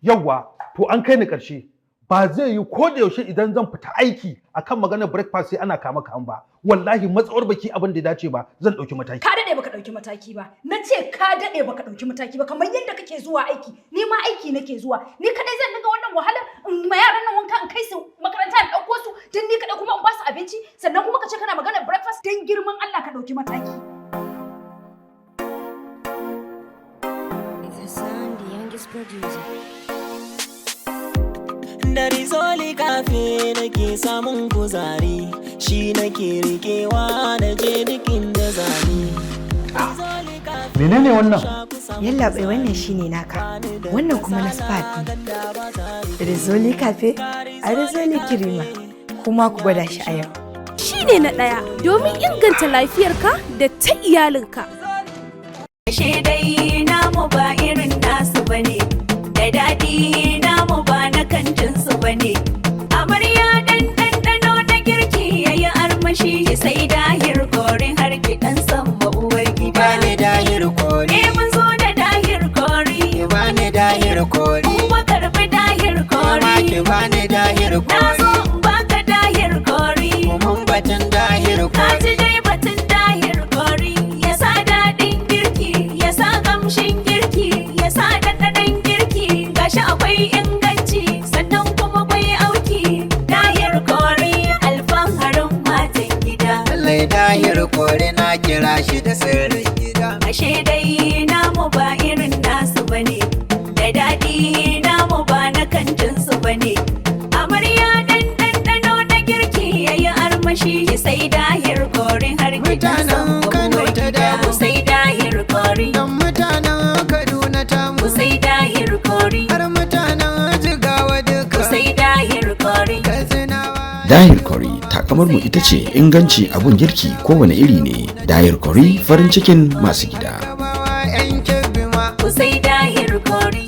Yawwa, to an kai ni ƙarshe. Ba zai yi ko da yaushe idan zan fita aiki akan maganar breakfast sai ana kama kan ba. Wallahi matsawar baki abin da ya dace ba, zan ɗauki mataki. Ka daɗe baka ɗauki mataki ba. Na ce ka daɗe baka ɗauki mataki ba, kamar yadda kake zuwa aiki. Ni ma aiki nake zuwa. Ni kaɗai zan dinga wannan wahalar, in ma yaran nan wanka, in kai su makaranta, in ɗauko su, tun ni kaɗai kuma in ba su abinci, sannan kuma ka ce kana maganar breakfast. Dan girman Allah ka ɗauki mataki. It's Hassan, the youngest producer. Da Rizoli Cafe nake samun kuzari, shi nake rikewa na je duk inda zani. Menene wannan? Yallaɓai, wannan shine naka, wannan kuma na spa ne. Rizoli Cafe a Rizoli Kirima, kuma ku gwada shi a yau. Shine na ɗaya domin inganta lafiyarka da ta iyalinka. Ashe dai namu ba irin nasu bane, da daɗi namu ba na kantin su bane. Amarya dan ɗanɗano na girki yayi armashi, sai Dahir Curry har ki ɗan san uwar gida. Bani Dahir Curry. Eh, mun zo da Dahir Curry. Bani Dahir Curry. Kuma karɓi Dahir Ma ki Curry. bani Dahir Na Curry. zo in baka Dahir Curry. Mun batun Dahir Ka Curry. ji dai batun Dahir Curry, ya sa daɗin girki, ya sa kamshin girki, ya sa ɗanɗanon girki, gashi akwai inganci, sannan kuma akwai auki. Dahir Curry, alfaharin matan gida. Lallai Dahir Curry na kira shi da sirrin gida. Ashe dai namu ba irin nasu bane, da daɗi namu ba na kantin su bane. Amarya dan ɗanɗano na girki yayi armashi, sai Dahir Curry har gidan Mutanen Kano ta damu. Sai Dahir Curry. Dan mutanen Kaduna tamu. Sai Dahir Curry. Har mutanen Jigawa duka. Sai Dahir Curry. Katsinawa. Dahir Curry, takamar mu ita ce inganci abun girki kowane iri ne. Dahir Curry, farin cikin masu gida. Gabawa 'yan Kebbi ma. Sai Dahir Curry.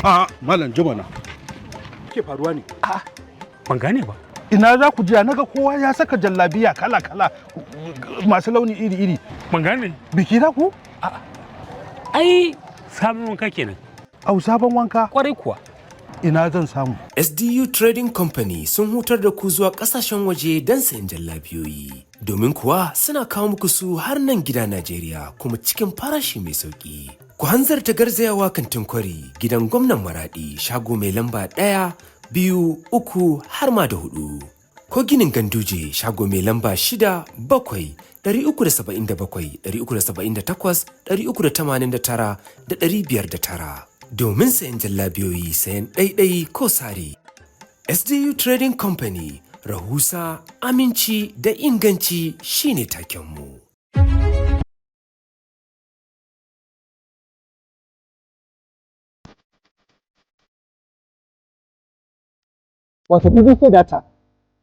A Malam Jumana. Ke faruwa ne? Ban gane ba. Ina za ku jiya naga kowa ya saka jallabiya kala kala, masu launi iri iri. Ban gane. Biki za ku? Ai sabon wanka kenan. Au, sabon wanka. Kwarai kuwa. Ina zan samu? SDU Trading Company sun hutar da ku zuwa kasashen waje don sayan jallabiyoyi. Domin kuwa suna kawo muku su har nan gida Najeriya kuma cikin farashi mai sauƙi. Ku hanzarta garzayawa kantin Kwari, gidan gwamnan Maradi, shago mai lamba 1, 2, 3 har ma da 4. Ko ginin Ganduje, shago mai lamba 6, 7, 377, 378, 389 da 509. Domin sayan jallabiyoyi, sayan ɗaiɗai ko sari. SDU Trading Company, rahusa, aminci da inganci shine takenmu. Wato BBK data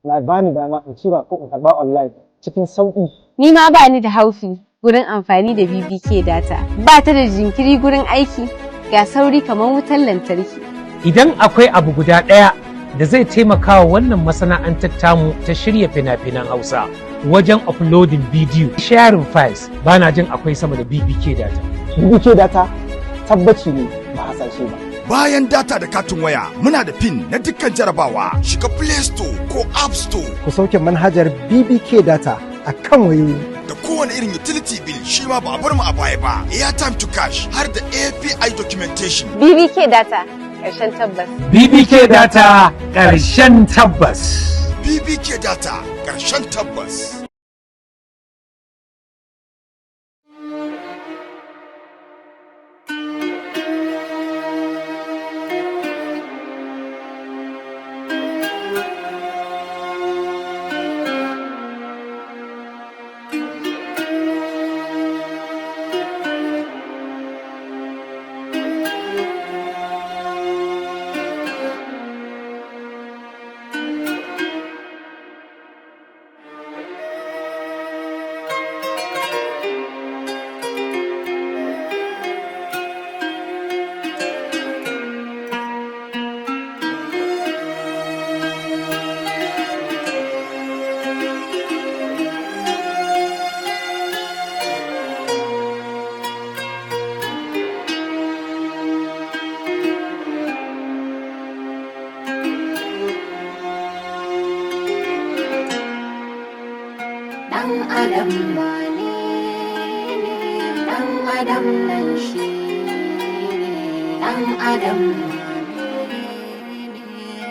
na bani dama in tura ko in karɓa online cikin sauƙi. Ni ma ba ni da haufi gurin amfani da BBK data. Ba ta da jinkiri gurin aiki, ga sauri kamar wutar lantarki. Idan akwai abu guda ɗaya da zai taimaka wa wannan masana'antar tamu ta shirya fina-finan Hausa wajen uploading bidiyo, sharing files, bana jin akwai sama da BBK data. BBK data tabbaci ne, ba hasashe ba. Bayan data da katin waya, muna da pin na dukkan jarabawa. Shiga Play Store ko App Store. Ku sauke manhajar BBK data a kan wayoyi. Da kowane irin utility bill shi ma ba a bar mu a baya ba. Airtime to cash har da API documentation. BBK data, ƙarshen tabbas. BBK data, ƙarshen tabbas. BBK data, ƙarshen tabbas. Dan adam wane ne, dan adam nan shi ne, dan adam,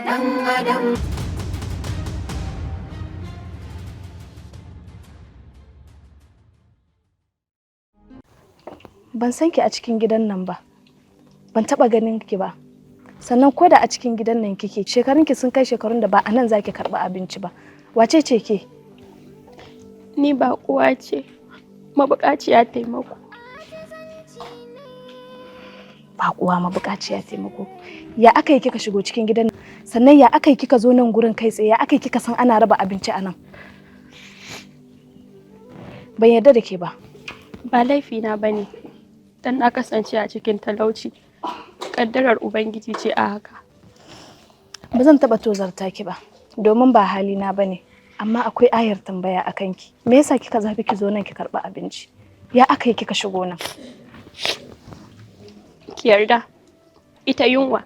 dan adam. Ban san ki a cikin gidan nan ba. Ban taba ganin ki ba. Sannan ko da a cikin gidan nan kike, shekarun ki sun kai shekarun da ba a nan zaki karba abinci ba. Wace ce ke? Ni ba uwa ce, mabuƙaciya taimako. Ba kuwa mabukaciya taimako. Ya aka yi kika shigo cikin gidan nan? Sannan ya aka yi kika zo nan gurin kai tsaye? Ya aka yi kika san ana raba abinci a nan? Ban yarda da ke ba. Ba laifina ba ne, don na kasance a cikin talauci. Ƙaddarar Ubangiji ce a haka. Ba zan taɓa tozarta ki ba, domin ba halina ba ne. Amma akwai ayar tambaya a kanki. Me yasa kika zafi ki zo nan ki karɓi abinci? Ya aka yi kika shigo nan? Ki yarda, ita yunwa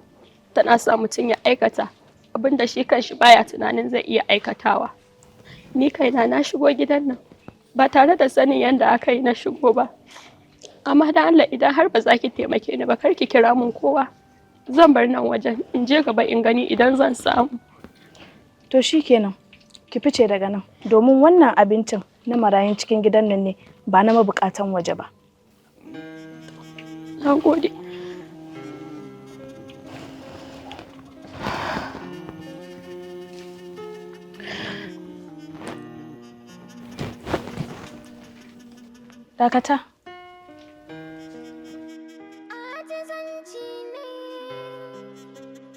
tana sa mutum ya aikata abin da shi kanshi baya tunanin zai iya aikatawa. Ni kaina na shigo gidan nan ba tare da sanin yadda aka yi na shigo ba. Amma da Allah, idan har ba za ki taimake ni ba, kar ki kira mun kowa. Zan bar nan wajen in je gaba in gani idan zan samu. To shikenan, ki fice daga nan, domin wannan abincin na marayun cikin gidan nan ne, ba na mabukatan waje ba. Na gode. Dakata. Ajizanci ne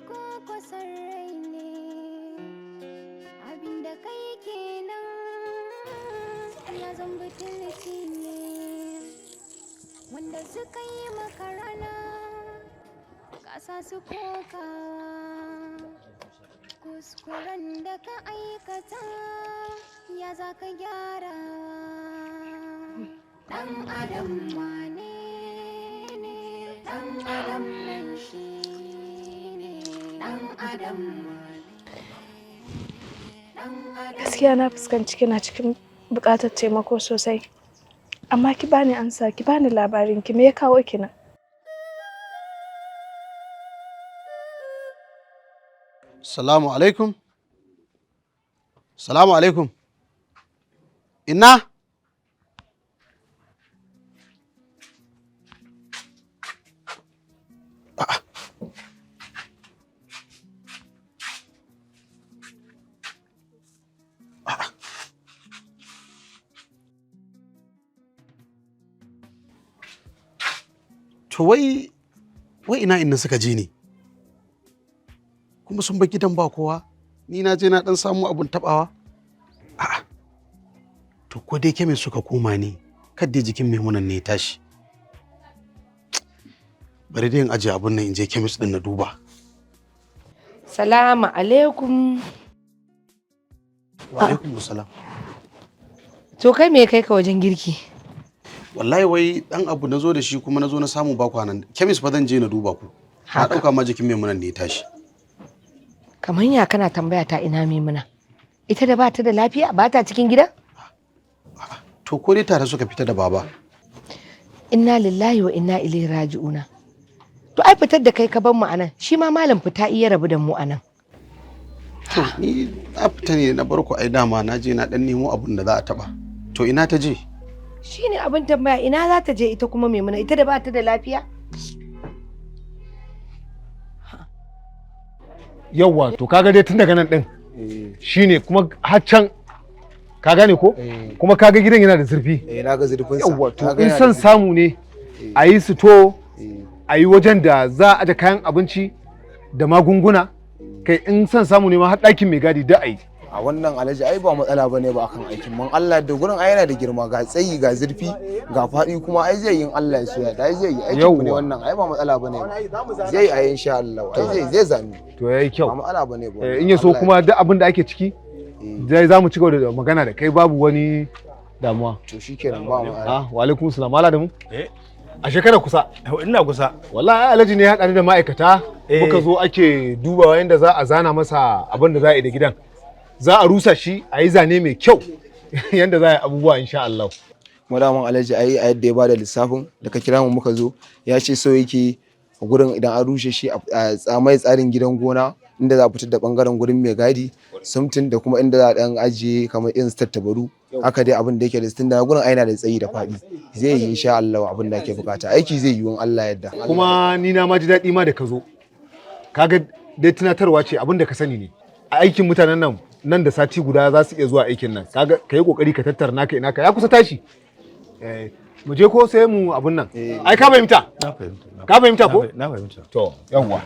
ko kwasar rai ne, abinda kai kenan ya zan butulci ne, wanda suka yi maka rana kasa su kokawa, kuskuren da ka aikata ya za ka gyara. Dan adam wane ne, dan adam nan shi ne, dan adam, dan adam. Gaskiya na fuskanci kina cikin buƙatar taimako sosai. Amma ki bani ansa, ki bani labarin ki, me ya kawo ki nan? Salamu alaikum. Salamu alaikum. Inna? A'a. A'a. To wai ina inna suka je ne? Kuma sun bar gidan ba kowa. Ni na je na dan samu abun tabawa. A'a. To ko dai kemis suka koma ne, kadai jikin Maimunan ne ya tashi. Bari dai in ajiye abun nan in je kemis din na duba. Salamu alaikum. Wa alaikum salam. To kai me kai ka wajen girki? Wallahi wai dan abu na zo da shi kuma na zo na samu ba kwanan. Kemis fa zan je na duba ku. Na dauka ma jikin Maimunan ne ya tashi. Kamar ya kana tambaya ta ina Maimuna? Ita da ba ta da lafiya ba ta cikin gida? To ko dai tare suka fita da baba. Inna lillahi wa inna ilaihi raji'una. To ai fitar da kai ka bar mu anan, shi ma malam fita iya rabu da mu anan. To ni na fita ne na bar ku, ai dama na je na dan nemo abun da za a taba. To ina ta je? Shine abin tambaya, ina za ta je ita kuma Maimuna, ita da ba ta da lafiya? Yawwa, to kaga dai tun daga nan din shine kuma har can, ka gane ko? Kuma kaga gidan yana da zurfi. Eh, na ga zurfin sa. Yawwa, to Na ga in yana da son zurfi. samu ne a yi sito, a yi wajen da za a aje kayan abinci da magunguna, kai in son samu ne ma har ɗakin mai gadi da a yi. A wannan alhaji ai ba matsala bane ba akan aikin man Allah da gurin, ai yana da girma, ga tsayi, ga zurfi, ga faɗi, kuma ai zai yi in Allah ya soya da ai zai yi aikin ku ne Yawwa. wannan ai ba matsala bane ba, zai yi ai insha Allah, ai zai zami. To yayi kyau. Ba matsala bane ba. Eh, in ya so Allah ya- kuma duk abin da ake ciki zai za mu ci gaba da magana da kai, babu wani damuwa. To shikenan, ba matsala. Ah, wa alaikum salam, ala da mu. Eh. A shekara kusa. Ina kusa. Wallahi ai alhaji ne ya haɗa ni da ma'aikata. Eh. Muka zo ake dubawa yadda za a zana masa abin da za a yi da gidan. Za a rusa shi a yi zane mai kyau. yanda za a yi abubuwa insha Allah. Kuma daman Alhaji, ai a yadda ya bada lissafin da ka kira mu muka zo, ya ce so yake a gurin idan an rushe shi a tsamai tsarin gidan gona, inda za a fitar da bangaren gurin mai gadi something, da kuma inda za a dan ajiye kamar irin su tattabaru haka dai, abin da yake da tunda gurin aina da tsayi da faɗi zai yi insha Allah abin da ake bukata, aiki zai yi in Allah yadda. Kuma ni na ma ji daɗi ma da ka zo. Kaga dai tunatarwa ce, abin da ka sani ne a aikin mutanen nan, nan da sati guda za su iya zuwa aikin nan. Kaga ka yi kokari ka tattara naka ina ka ya kusa tashi. Eh, mu je ko sai mu abun nan. Ai ka fahimta? Na fahimta. Ka fahimta ko? Na fahimta. To, yawwa.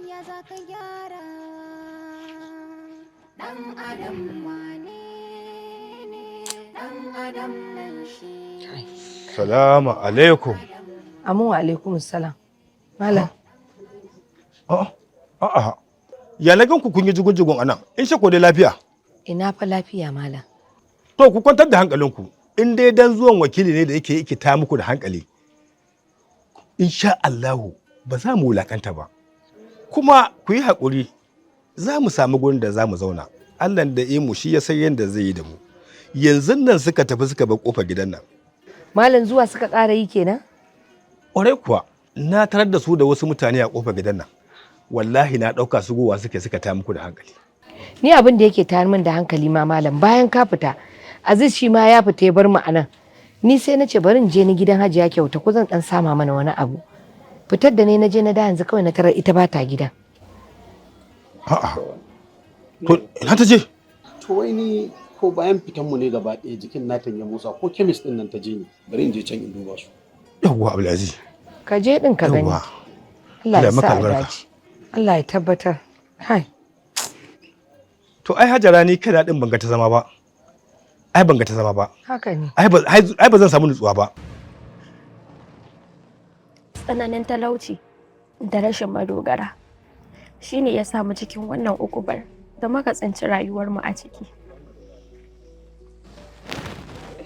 Ya za ka gyara dan adam? Wane ne dan adam nan shi? Salamu alaikum. Amin wa alaikum salam. Malam. A'a. Ya na gan ku kun yi jugun-jugun anan. In ko dai lafiya? Ina fa lafiya, malam. To, ku kwantar da hankalinku. In dai dan zuwan wakili ne da yake ta muku da hankali. Insha Allahu ba za mu wulakanta ba. Kuma ku yi haƙuri, za mu samu gurin da za mu zauna. Allah da mu shi ya san yadda zai yi da mu. Yanzu nan suka tafi suka bar kofar gidan nan. Malam, zuwa suka ƙara yi kenan? Ƙwarai kuwa, na tarar da su da wasu mutane a kofar gidan nan. Wallahi na ɗauka su gowa suke suka ta muku da hankali. Ni abin da yake tayar min da hankali ma malam, bayan ka fita, Aziz shi ma ya fita ya bar mu anan. Ni sai na ce bari in je ni gidan Hajiya Kyauta ko zan dan sama mana wani abu. Fitar da ne na je na da yanzu kawai na tarar ita ba ta gidan. A'a. To, ina ta je? To, wai ni ko bayan fitan mu ne gaba ɗaya jikin nata ya motsa, ko kemis din nan ta je ne? Bari in je can in duba su. Yawwa, Abdulaziz. Ka je din ka gani. Yawwa. Allah ya maka sa a albarka. dace. Allah ya tabbatar. Hai. To ai Hajara, ni kai daɗin ban ga ta zama ba. Ai ban ga ta zama ba. Haka ne. Ai ba zan samu nutsuwa ba. Tsananin talauci da rashin madogara shine ya samu cikin wannan ukubar da muka tsinci rayuwarmu a ciki.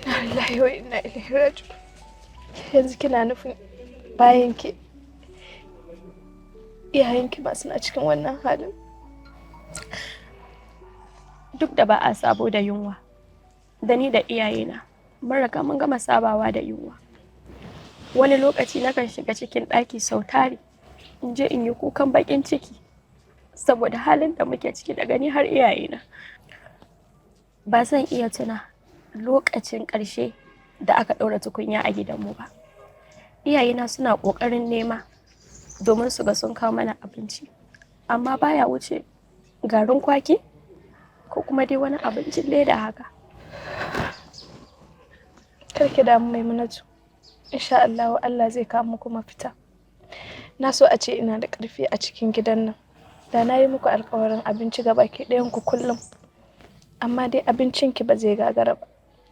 Inna lillahi wa inna ilaihi raji'un. Yanzu kina nufin bayan ki iyayenki ba suna cikin wannan halin? Duk da ba a sabo da yunwa, da ni da iyayena mun riga mun gama sabawa da yunwa. Wani lokaci nakan shiga cikin ɗaki sau tari in je in yi kukan baƙin ciki saboda halin da muke ciki daga ni har iyayena. Ba zan iya tuna lokacin ƙarshe da aka ɗaura tukunya a gidanmu ba. Iyayena suna ƙoƙarin nema domin su ga sun kawo mana abinci, amma baya wuce garin kwaki ko kuma dai wani abincin leda haka. Kar ki damu, Maimunatu. Insha Allah Allah zai kawo muku mafita. Na so a ce ina da ƙarfi a cikin gidan nan. Da na yi muku alƙawarin abinci ga baki ɗayan ku kullum. Amma dai abincin ki ba zai gagara ba.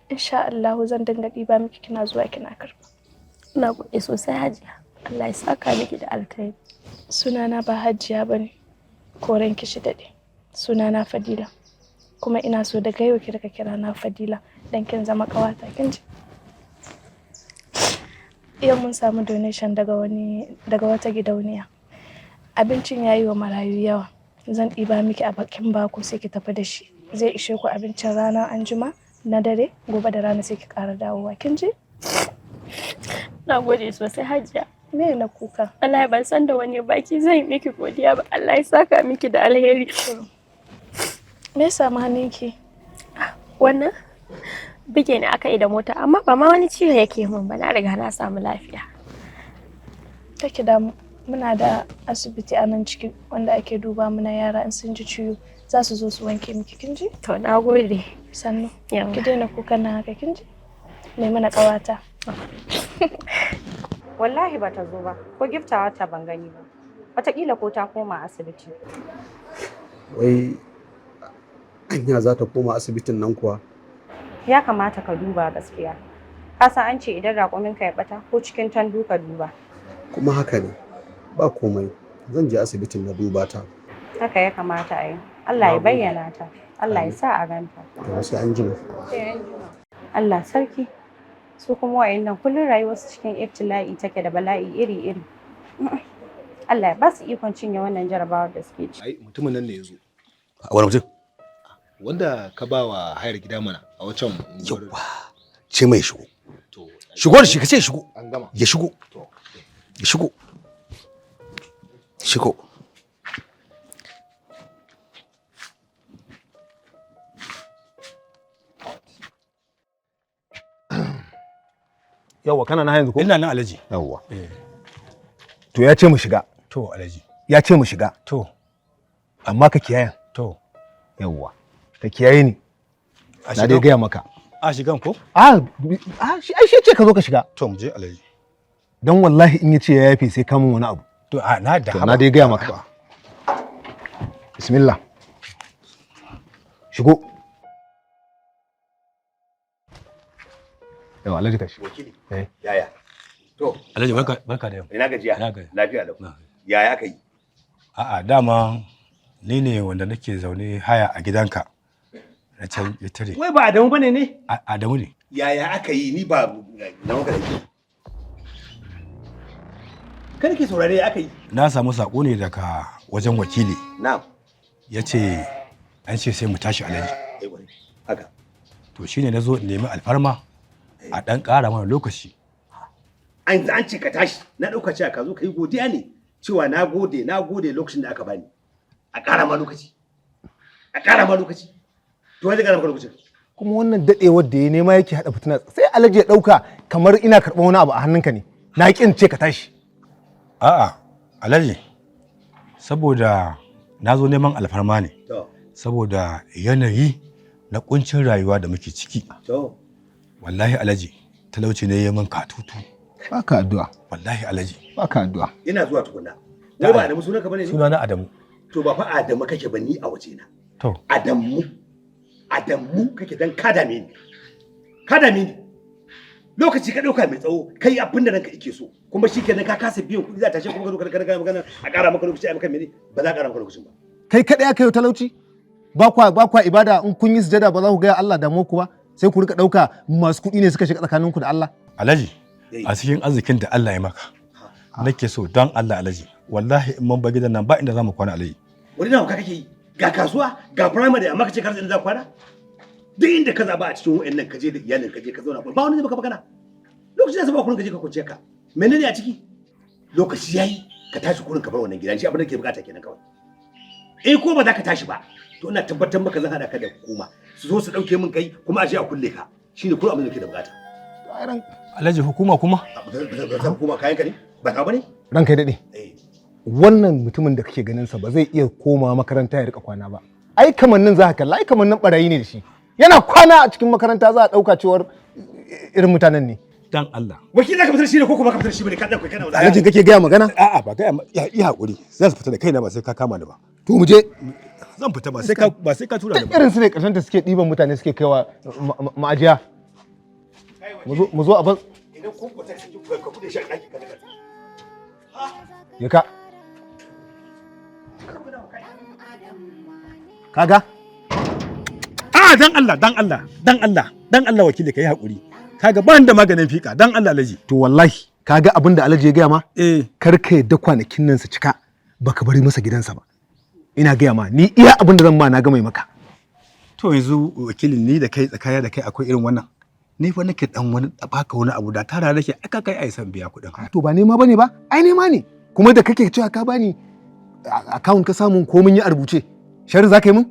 Insha Allah zan dinga ɗiba miki, kina zuwa kina karɓa. Ina gode sosai, Hajiya. Allah ya saka miki da alkhairi. Sunana ba Hajiya bane. Koren ki shi daɗe. Sunana Fadila. Kuma ina so daga yau ki rika kira na Fadila dan kin zama ƙawata, kin ji? Yau mun samu donation daga wani daga wata gidauniya. Abincin ya yi wa marayu yawa. Zan ɗiba miki a bakin baku sai ki tafi da shi. Zai ishe ku abincin rana, anjima na dare, gobe da rana sai ki ƙara dawowa. Kin ji? Na gode sosai, Hajiya. Me na kuka? Allah, ban san da wani baki zan yi miki godiya ba. Allah ya saka miki da alheri. Me ya samu hannunki? Wannan bige ni aka yi da mota, amma ba ma wani ciwo yake min ba, na riga na samu lafiya. Kake damu. Muna da asibiti a nan ciki wanda ake duba muna yara in sun ji ciwo. Za su zo su wanke miki, kin ji? To, na gode. Sannu. Yawwa. Ki daina kukan nan haka, kin ji? Maimuna ƙawata. Wallahi ba ta zo ba, ko giftawa ta ban gani ba. Wataƙila ko ta koma asibiti. Wai anya za ta koma asibitin nan kuwa? Ya kamata ka duba gaskiya. Ka san an ce idan raƙuminka ya ɓata, ko cikin tandu ka duba. Kuma haka ne, ba komai, zan je asibitin na duba ta. Haka ya kamata a yi. Allah ya bayyana ta. Allah ya sa a ganta. To, sai an jima. Sai an jima. Allah sarki. Su kuma wa'annan kullum rayuwarsu cikin ibtila'i take da bala'i iri-iri. Allah ya ba su ikon cinye wannan jarabawar da suke ci. Ai mutumin nan ne ya zo. Wani mutum? Wanda ka ba wa hayar gida mana a wancan. Yawwa. Ce mai shigo. Shigo da shi ka ce shigo. An gama. Ya shigo. Ya shigo. Shigo. Yawwa, kana na yanzu ko? Ina nan, Alhaji. Yawwa. To ya ce mu shiga. To, Alhaji. Ya ce mu shiga. To. Amma ka kiyaye. To. Yawwa. Ka kiyaye ni. Na dai gaya maka. A shigan ko? A shi ai shi ce ka zo ka shiga. To mu je, Alhaji. Dan wallahi in ya ce ya yafe sai ka mun wani abu. To a na da. To na dai gaya maka. Bismillah. Shigo. Yawa, Alhaji, tashi. Wakili. Eh. Yaya? To. Alhaji, barka, barka da yau. Ina gajiya? Lafiya lau. Yaya aka yi? A'a, dama ni ne wanda nake zaune haya a gidanka. Na can ya tare. Wai ba Adamu bane ne? Adamu ne. Yaya aka yi, ni ba na maka da ke. Kada ke saurare, ya aka yi? Na samu sako ne daga wajen wakili. Na'am. Ya ce an ce sai mu tashi, Alhaji. Eh, wai. Haka. To shine na zo in nemi alfarma a ɗan ƙara mana lokaci. An ce ka tashi, na ɗauka cewa ka zo ka yi godiya ne, cewa na gode, na gode lokacin da aka bani. A ƙara ma lokaci. A ƙara ma lokaci. To wai zai ƙara maka lokacin? Kuma wannan dadewar da ya nema yake hada fitina, sai Alhaji ya dauka kamar ina karɓar wani abu a hannunka ne. Na kin ce ka tashi. A'a, Alhaji, saboda na zo neman alfarma ne. To. Saboda yanayi na kuncin rayuwa da muke ciki. To. Wallahi Alhaji, talauci ne ya min katutu. Baka addu'a. Wallahi Alhaji. Baka addu'a. Ina zuwa tukunna. Wai ba Adamu sunanka bane ne? Sunana Adamu. To ba fa Adamu kake ba ni a wajena. To. Adamu. Adamu kake, dan ka dame ni. Ka dame ni. Lokaci ka ɗauka mai tsawo, kai abin da ranka yake so. Kuma shi kenan ka kasa biyan kuɗi za ta tashe, kuma ka zo kana magana a ƙara maka lokaci, a maka mene, ba za a ƙara maka lokacin ba. Kai kaɗai aka yi talauci? Ba kwa ibada, in kun yi sujada ba za ku gaya Allah damuwar ku ba, sai ku rika ɗauka masu kuɗi ne suka shiga tsakaninku da Allah. Alhaji, a cikin arzikin da Allah ya maka, nake so don Allah, Alhaji, wallahi in mun bar gidan nan ba inda za mu kwana, Alhaji. Wani na kake yi? Ga kasuwa, ga primary, amma kace ka rasa inda za ka kwana? Duk inda ka zaba a cikin wa'annan ka je da iyalin ka je ka zauna, ba wani zai maka magana. Lokaci da zaba kurin ka je ka kwance ka. Menene a ciki? Lokaci yayi ka tashi kurin ka bar wannan gidan, shi abin da ke bukata kenan kawai. Eh, ko ba za ka tashi ba, to ina tabbatar maka zan hada ka da hukuma su zo su dauke min kai kuma a je a kulle ka. Shine kurin abin da ke da bukata. Alhaji, hukuma kuma? Hukuma kayan ka ne? Ba ka bane? Ranka ya daɗe. Wannan mutumin da kake ganin sa ba zai iya komawa makaranta ya rika kwana ba. Ai kamannin za ka kalla, ai kamannin barayi ne da shi. Yana kwana a cikin makaranta za a ɗauka cewar irin mutanen ne. Dan Allah. Wakili, za ka fitar shi ne ko kuma ka fitar shi bane, ka dauka kana? Alhaji kake gaya magana? A'a, ba gaya ya iya hakuri. Zan fita da kaina, ba sai ka kama ni ba. To mu je. Zan fita, ba sai ka tura ni ba. Irin su ne karshen ta suke ɗiban mutane suke kaiwa ma'ajiya. Mu zo a ban. Idan kun fita ka bude shi a ɗaki ka daga. Ya ka. Kaga? A dan Allah, dan Allah, dan Allah, dan Allah wakili, kai hakuri. Kaga ban da maganin fika, dan Allah, Alhaji. To wallahi kaga abin da Alhaji ya gaya ma? Eh. Kar ka yadda kwanakin nan su cika baka bari masa gidansa ba. Ina gaya ma, ni iya abin da zan ma na gama maka. To yanzu wakilin, ni da kai, tsakaya da kai akwai irin wannan. Ni fa nake dan wani baka wani abu da tara nake aka kai ai san biya kuɗin. To ba nema bane ba? Ai nema ne. Kuma da kake cewa ka bani account ka samu ko mun yi a rubuce. Shari za ka yi mun?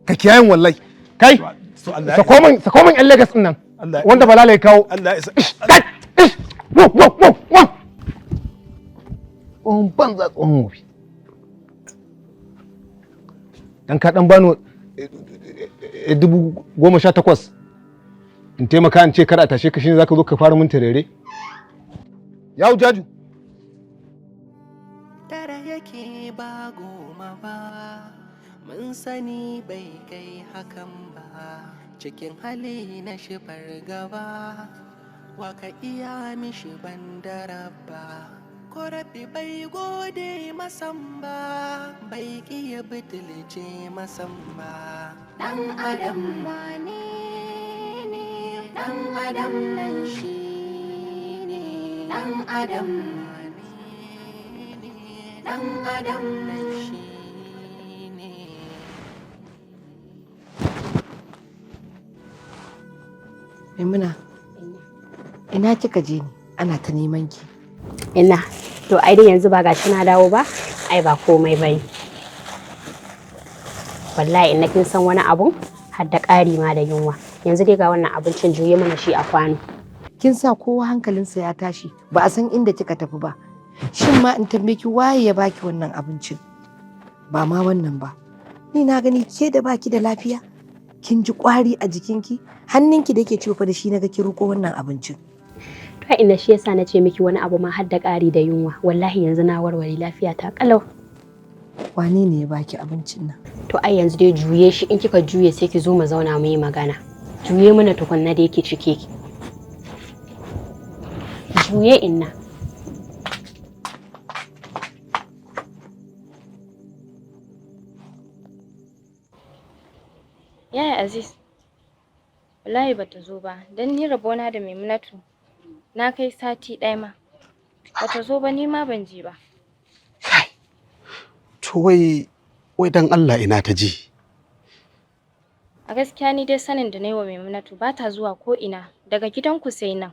Ka kiyayen wallahi. Kai! Sako min 'yan Lagos ɗin nan. Wanda Balala ya kawo. Allah ya isa. Wo wo wo wo. Tsohon banza, tsohon wofi. Dan ka dan bani 18,000 in taimaka in ce kar a tashe ka, shine zaka zo ka fara mun tarere. Yawo jaju. Tara yake ba goma ba, mun sani bai kai hakan ba, cikin hali na shi fargaba, waka iya mishi bandarabba, ko rabbi bai gode masan ba, bai iya butulce masan ba. Dan adam wane ne? Ɗan adam nan shi ne ɗan adam, ɗan adam nan shi ne. Maimuna, ina kika je ni? Ana ta neman ki. Ina, to ai dai yanzu ba gashi na dawo ba, ai ba komai bane. Wallahi inna kin san wani abun har da ƙari ma da yunwa. Yanzu dai ga wannan abincin, juye mana shi a kwano. Kin sa kowa hankalinsa ya tashi, ba a san inda kika tafi ba. Shin ma in tambaye ki, waye ya baki wannan abincin? Ba ma wannan ba. Ni na gani ke da baki da lafiya. Kin ji kwari a jikinki, hannunki da yake ciwo fa da shi naga ki riko wannan abincin. To inna, shi yasa na ce miki wani abu ma har da ƙari da yunwa. Wallahi yanzu na warware, lafiya ta kalau. Wane ne ya baki abincin nan? To ai yanzu dai juye shi, in kika juye sai ki zo mu zauna mu yi magana. Juye mana tukunna da yake cike. Juye, inna. Yaya Aziz, wallahi bata zo ba, don ni rabona da Maimunatu na kai sati ɗaya ma. Bata zo ba, ni ma ban je ba. To wai dan Allah ina ta je? A gaskiya ni dai sanin da na yi wa Maimunatu, ba ta zuwa ko ina daga gidanku sai nan.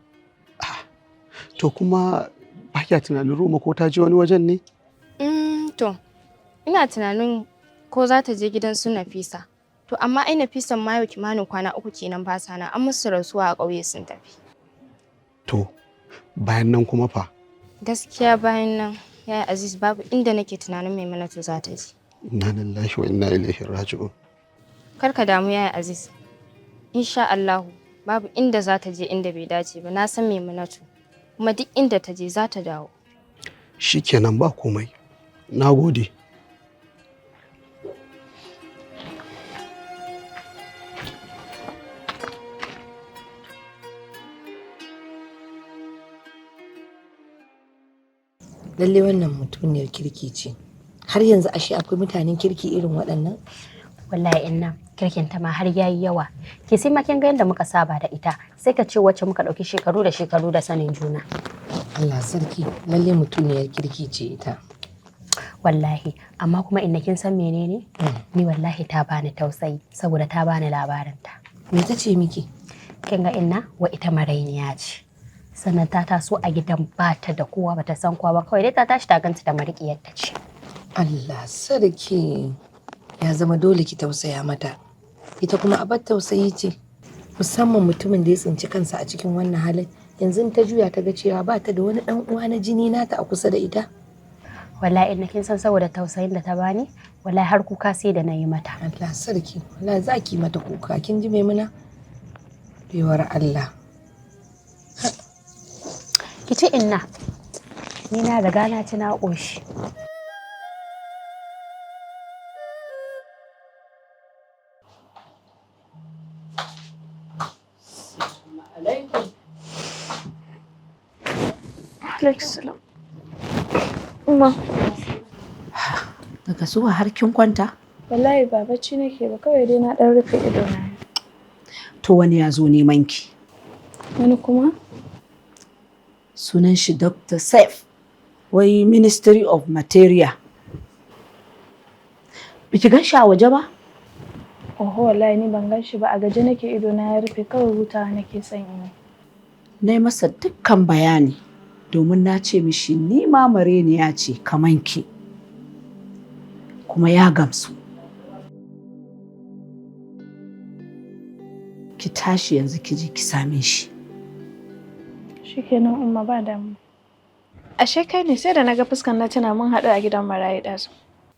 To kuma ba kya tunanin Roma ko ta je wani wajen ne? To, ina tunanin ko za ta je gidan su Nafisa. To amma ai Nafisan ma yau kimanin kwana 3 kenan ba sa nan, an musu rasuwa a ƙauye sun tafi. To bayan nan kuma fa? Gaskiya bayan nan, Yaya Aziz, babu inda nake tunanin Maimunatu za ta je. Inna lillahi wa inna ilaihi raji'un. Kar ka damu, Yaya Aziz. Insha Allahu babu inda za ta je inda bai dace ba. Na san Maimunatu. Kuma duk inda ta je za ta dawo. Shikenan, ba komai. Na gode. Lalle wannan mutuniyar kirki ce. Har yanzu ashe akwai mutanen kirki irin waɗannan? Wallahi inna, kirkin ta ma har yayi yawa. Ke sai ma kin ga yadda muka saba da ita, sai ka ce wacce muka ɗauki shekaru da shekaru da sanin juna. Allah sarki, lalle mutuniyar kirki ce ita. Wallahi, amma kuma inna, kin san menene? Ni wallahi ta bani tausayi saboda ta bani labarin ta. Me ta ce miki? Kin ga inna, wa ita marainiya ce. Sannan ta taso a gidan bata da kowa, bata san kowa ba, kawai dai ta tashi ta ganta da mariƙiyar ta ce. Allah sarki, ya zama dole ki tausaya mata. Ita kuma abar tausayi ce, musamman mutumin da ya tsinci kansa a cikin wannan halin. Yanzu in ta juya ta ga cewa ba ta da wani dan uwa na jini nata a kusa da ita. Wallahi inna, kin san saboda tausayin da ta bani, wallahi har kuka sai da na yi mata. Allah sarki, wallahi za ki mata kuka. Kin ji, Maimuna? Baiwar Allah. Ki ci inna, ni na riga na ci na ƙoshi. Alaikum. Alaikum. Umma. Daga zuwa har kin kwanta? Wallahi ba bacci nake ba, kawai dai na ɗan rufe ido na. To wani ya zo neman ki. Wani kuma? Sunan shi Dr. Saif. Wai Ministry of Material. Biki gan shi a waje ba? Oho, wallahi ni ban gan shi ba, a gaje nake, ido na ya rufe, kawai hutawa nake son in yi. Na yi masa dukkan bayani domin na ce mishi ni ma mareniya ce kaman ki. Kuma ya gamsu. Ki tashi yanzu ki je ki same shi. Shikenan Umma, ba damu. Ashe kai ne? Sai da naga fuskan na tuna mun haɗu a gidan marayu ɗazu.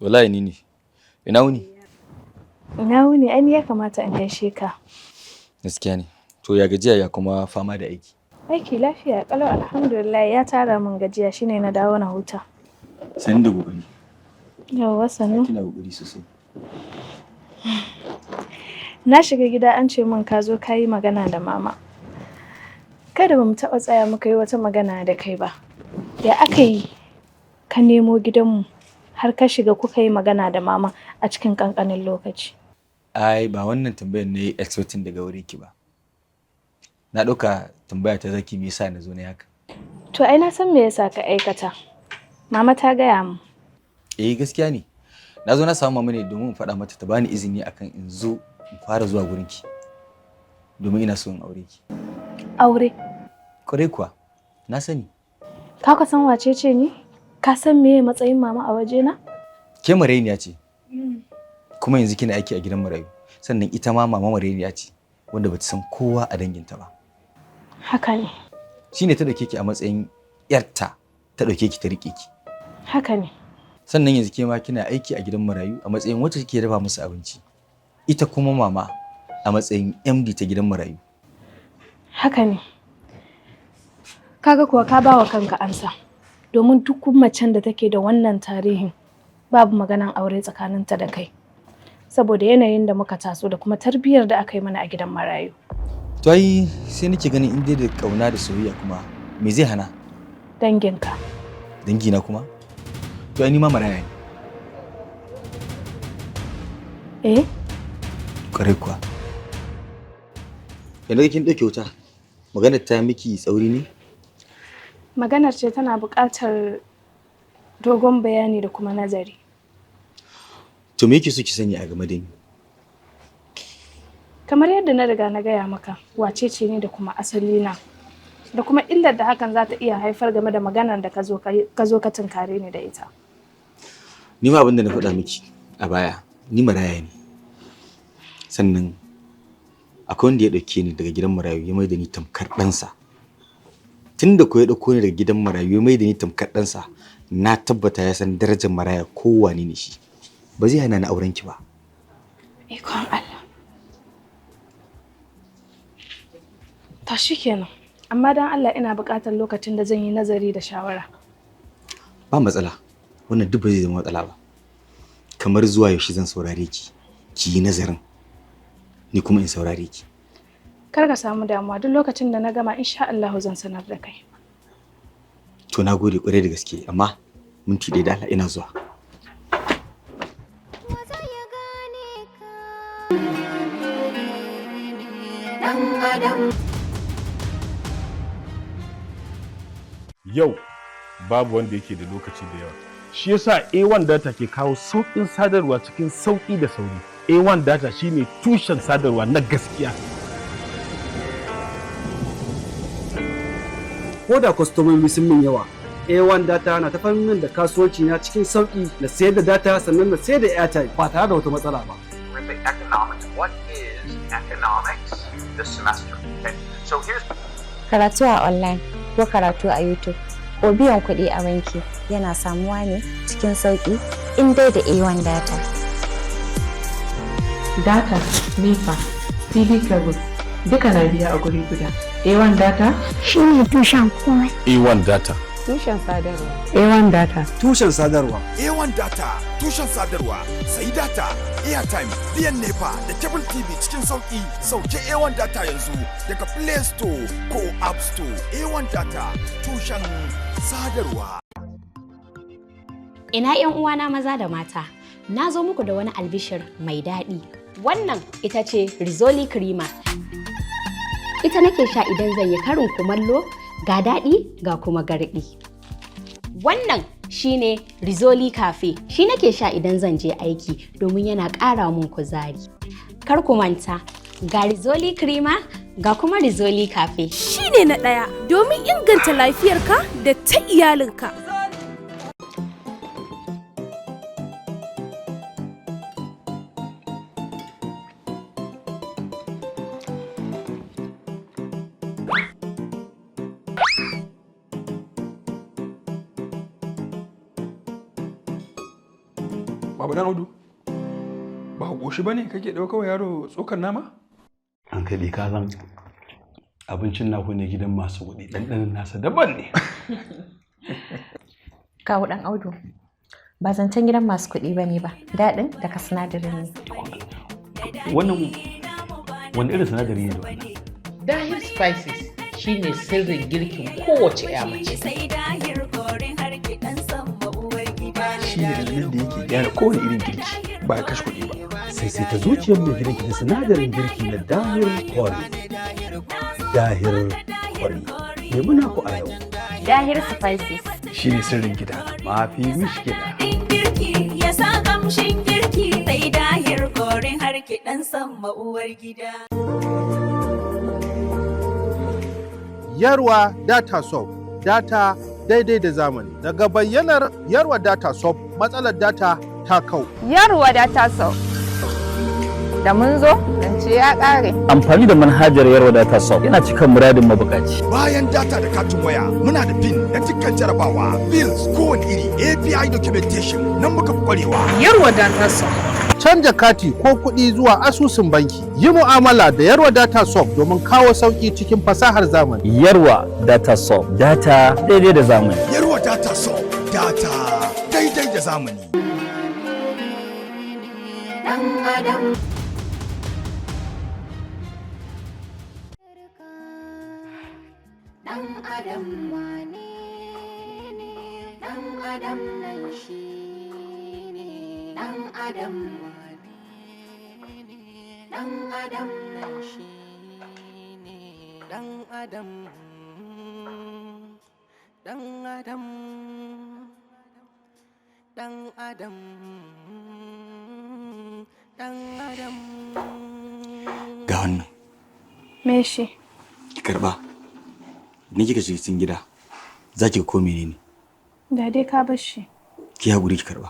Wallahi ni ne. Ina wuni? Ina wuni, ai ni ya kamata in gaishe ka. Gaskiya ne. To ya gajiya, ya kuma fama da aiki? Aiki lafiya kalau, alhamdulillah, ya tara min gajiya, shine na dawo na huta. Sani da kokari. Yawwa, sannu. Kina kokari sosai. Na shiga gida an ce min ka zo ka yi magana da mama. Kada ba mu taɓa tsaya muka yi wata magana da kai ba. Ya aka yi ka nemo gidanmu har ka shiga kuka yi magana da mama a cikin ƙanƙanin lokaci? Ai ba wannan tambayar ne expecting daga wurin ki ba. Na ɗauka tambaya ta zaki, me yasa na zo na haka. To ai na san me yasa ka aikata. Mama ta gaya mu. Eh, gaskiya ne. Na zo na samu mama ne domin in faɗa mata ta bani izini akan in zo in fara zuwa gurinki. Domin ina so in aure ki. Aure. Kwarai kuwa, na sani. Ka san wace ce ni? Ka san meye matsayin mama a wajena? Ke marainiya ce, kuma yanzu kina aiki a gidan marayu. Sannan ita ma mama marainiya ce, wanda bata san kowa a danginta ba. Haka ne. Shine ta dauke ki a matsayin yarta, ta dauke ki ta rike ki. Haka ne. Sannan yanzu ke ma kina aiki a gidan marayu a matsayin wacce kike dafa musu abinci. Ita kuma mama a matsayin MD ta gidan marayu. Haka ne. Kaga kuwa ka bawa kanka ansa. Domin duk macen da take da wannan tarihin babu maganan aure tsakaninta da kai. Saboda yanayin da muka taso da kuma tarbiyyar da aka yi mana a gidan marayu. To ai sai nake ganin in dai da kauna da soyayya kuma me zai hana? Danginka. Dangina kuma? To ai ni ma maraya ne. Eh? Kwarai kuwa. Yanzu kin ɗauke wuta. Maganar ta miki tsauri ne? Maganar ce tana buƙatar dogon bayani da kuma nazari. To me yake so ki sani a game da ni? Kamar yadda na riga na gaya maka wace ce ni da kuma asali na da kuma illar da hakan za ta iya haifar game da maganar da ka zo ka tunkare ni da ita. Ni ma abin da na faɗa miki a baya, ni maraya ne. Sannan akwai wanda ya ɗauke ni daga gidan marayu ya mai da ni tamkar ɗansa. Tun da ko ya ɗauko ni daga gidan marayu ya mai da ni tamkar ɗansa, na tabbata ya san darajar maraya ko wane ne shi. Ba zai hana ni auren ki ba. Ikon Allah. To shikenan. Amma dan Allah ina buƙatar lokacin da zan yi nazari da shawara. Ba matsala. Wannan duk ba zai zama matsala ba. Kamar zuwa yaushe zan saurare ki, ki yi nazarin. Ni kuma in saurare ki. Kar ka samu damuwa, duk lokacin da na gama insha Allah zan sanar da kai. To na gode ƙwarai da gaske, amma minti ɗaya da Allah ina zuwa. Dan adam. Yau babu wanda yake da lokaci da yawa. Shi yasa A1 data ke kawo sauƙin sadarwa cikin sauƙi da sauri. A1 data shine tushen sadarwa na gaskiya. Ko da kwastomomi sun min yawa, A1 data na tafar min da kasuwanci na cikin sauƙi, na sayar da data sannan na sayar da airtime ba tare da wata matsala ba. Really economics. What is economics this semester? Okay. So here's Karatu a online ko karatu a YouTube ko biyan kuɗi a banki yana samuwa ne cikin sauƙi in dai da A1 data. Data, NEPA, TV cable, duka na biya a guri guda. A1 data shi ne tushen komai. A1 data. Tushen sadarwa. A1 data. Tushen sadarwa. A1 data, tushen sadarwa, sayi data, airtime, biyan NEPA da cable TV cikin sauki. Sauke A1 data yanzu daga Play Store ko App Store. A1 data, tushen sadarwa. Ina 'yan uwana maza da mata, na zo muku da wani albishir mai daɗi. Wannan ita ce Rizoli Creamer. Ita nake sha idan zan yi karin kumallo, ga daɗi ga kuma garɗi. Wannan shine Rizoli Cafe. Shi nake sha idan zan je aiki domin yana ƙara mun kuzari. Kar ku manta, ga Rizoli Creamer ga kuma Rizoli Cafe. Shi ne na ɗaya domin inganta lafiyarka da ta iyalinka. Baba Dan Audu, ba ka ƙoshi ba ne kake ɗaukar wa yaro tsokar nama? Hankali, ka san abincin naku ne gidan masu kuɗi, ɗanɗanon nasa daban ne. Kawu ɗan Audu, ba zancen gidan masu kuɗi ba ne ba, daɗin daga sinadarin ne. Wannan wani irin sinadari ne da wannan? Dahir Spices shine sirrin girkin kowace 'ya mace. Sai dahir korin har kiɗan samba uwar gida. Shi ne dalilin da yake gyara kowane irin girki ba ya kashe kuɗi ba. Sai ta zuciyar mai gidanki da sinadarin girki na Dahir Curry. Dahir Kwari. Nemi naku a yau. Dahir Spices. Shi ne sirrin gida mafi mishkila. Girki ya sa kamshin girki sai Dahir korin har kiɗan sama uwar gida. Yarwa Data Soft, data daidai da zamani. Daga bayyanar Yarwa Data Soft, matsalar data ta kau. Yarwa Data Soft. Da mun zo, zance ya ƙare. Amfani da manhajar Yarwa Data Soft yana cika muradin mabukaci. Bayan data da katin waya, muna da pin na dukkan jarabawa, bills kowane iri, API documentation nan muka fi kwarewa. Yarwa Data Soft. Canja kati ko kuɗi zuwa asusun banki. Yi mu'amala da Yarwa Data Soft domin kawo sauƙi cikin fasahar zamani. Yarwa Data Soft, data daidai da zamani. Yarwa Data Soft, data daidai da zamani. Dan adam. Dan adam wane ne? Dan adam nan shi ne. Dan adam wane ne? Dan adam nan shi ne. Dan adam, dan adam, dan adam, dan adam. Ga wannan. Me shi? Ki karba. Idan kika shiga cikin gida, za ki ga ko menene. Da dai ka bar shi. Ki haƙuri ki karba.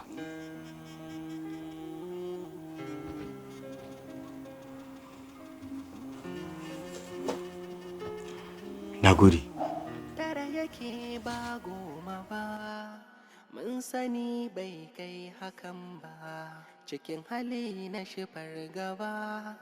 Na gode. Tara yake ba 10 ba, mun sani bai kai hakan ba, cikin hali na shi fargaba,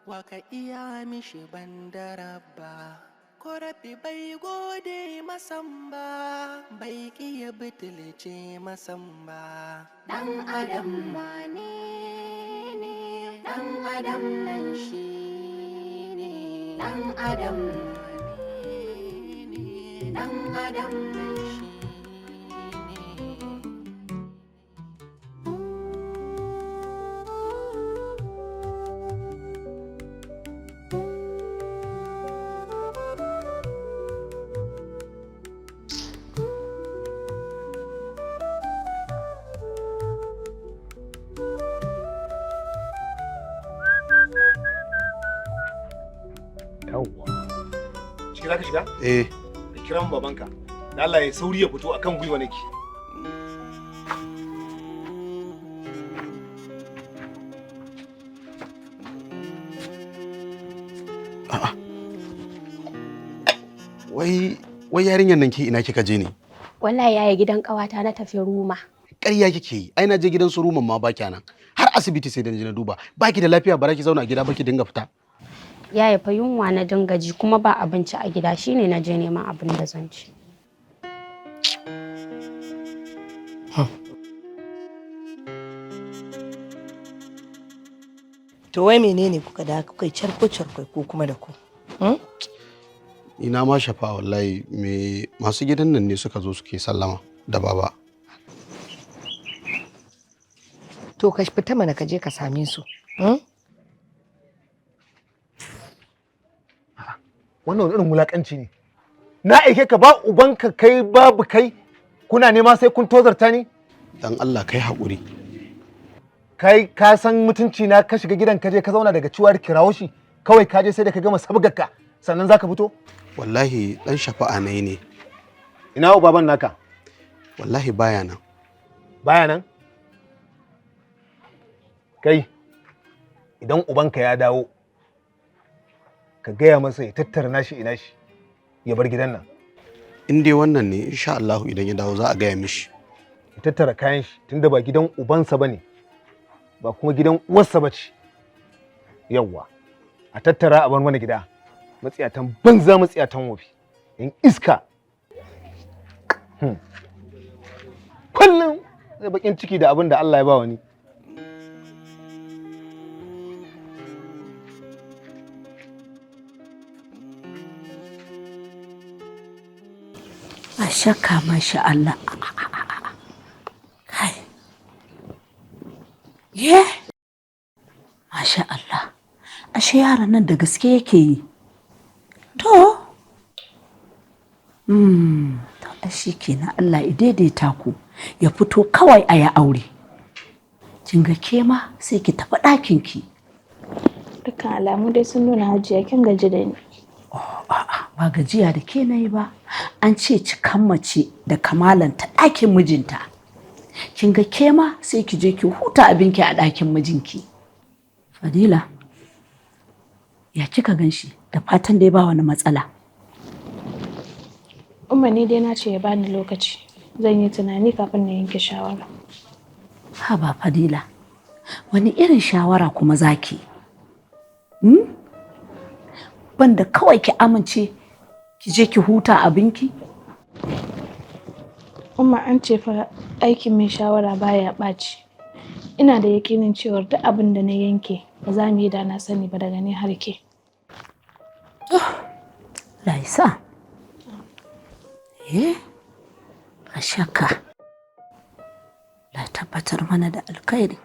waka iya mishi bandarabba. Korafi bai gode masan ba, bai kiya butulce masan ba. Dan adam wane ne? Dan adam nan shi ne. Dan adam wane ne? Dan adam nan shi. Yawwa. Ciki za ka shiga? Eh. Ka kira min babanka. Da Allah ya sauri ya fito akan gwiwa nake. Wai wai yarinyar nan ke ina kika je ne? Wallahi yaya gidan ƙawata na tafi Ruma. Ƙarya kike yi. Ai na je gidan su Ruman ma baki nan. Har asibiti sai da na je na duba. Baki da lafiya bara ki zauna a gida ba ki dinga fita. Yaya fa yunwa na dinga ji kuma ba abinci a gida, shine na je neman abin da zan ci. To wai menene kuka da kuka yi charko charko ko kuma da ku? Ina ma shafa wallahi, me masu gidan nan ne suka zo suke sallama da baba. To ka fita mana ka je ka same su. Wannan wani irin wulakanci ne? Na aike ka ba ubanka kai babu kai, kuna nema sai kun tozarta ni. Dan Allah kai haƙuri. Kai ka san mutunci na, ka shiga gidan ka je ka zauna daga ciwar kirawo shi kawai, ka je sai da ka gama sabgarka sannan zaka fito. Wallahi dan shafa'a ne ne. Ina baban naka? Wallahi baya nan. Baya nan? Kai, idan ubanka ya dawo ka gaya masa ya tattara nashi ina shi ya bar gidan nan. In dai wannan ne, insha Allah idan ya dawo za a gaya mishi. Ya tattara kayan shi, tunda ba gidan ubansa bane ba kuma gidan uwarsa bace. Yawwa, a tattara a bar mana gida. Matsiyatan banza, matsiyatan wofi, in iska. Kullum zai bakin ciki da abin da Allah ya ba wani. A shakka masha Allah. Kai. Ye? Masha Allah. Ashe yaran nan da gaske yake yi. To, Shikenan, Allah ya daidaita ku, ya fito kawai a ya aure. Kin ga ke ma sai ki tafi ɗakin ki. Dukkan alamu dai sun nuna Hajiya kin gaji da ni. Ba gajiya da ke na yi ba. An ce cikan mace da kamalanta ɗakin mijinta. Kin ga ke ma sai ki je ki huta abinki a ɗakin mijinki. Fadila, ya kika gan shi? Da fatan dai ba wani matsala. Umma, ni dai na ce ya bani lokaci. Zan yi tunani kafin na yanke shawara. Haba Fadila, wani irin shawara kuma zaki? Banda kawai ki amince ki je ki huta abinki? Umma, an ce fa aikin mai shawara baya ɓaci. Ina da yakinin cewar duk abin da na yanke ba za mu yi da na sani ba daga ni har ke. Laisa. Eh? Ba shakka. La tabbatar mana da alkhairi.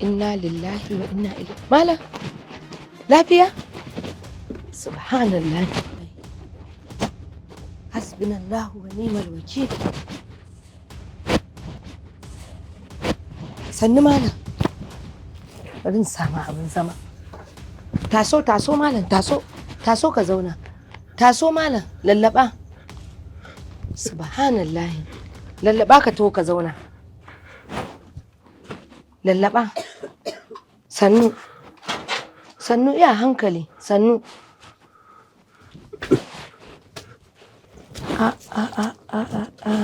Inna lillahi wa inna ilaihi. Malam, lafiya? Subhanallah. Hasbunallahu wa ni'mal wakil. Sannu malam. Bari in samu abin zama. Taso, taso malam, taso. Taso ka zauna. Taso malam, lallaba. Subhanallah. Lallaba ka taho ka zauna. Lallaba. Sannu. Sannu, iya hankali, sannu. A a a a a a.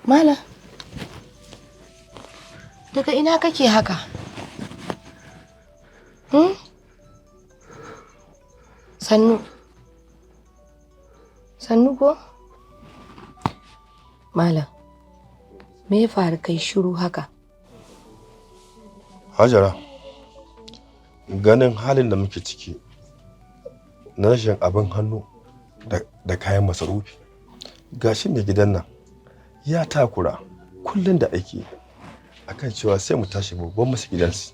Malam. Daga ina kake haka? Hmm? Sannu. Sannu ko? Malam. Me ya faru kai shiru haka? Hajara, ganin halin da muke ciki na rashin abin hannu da kayan masarufi. Gashi mai gidan nan ya takura kullum da aiki akan cewa sai mu tashi babban masa gidansu.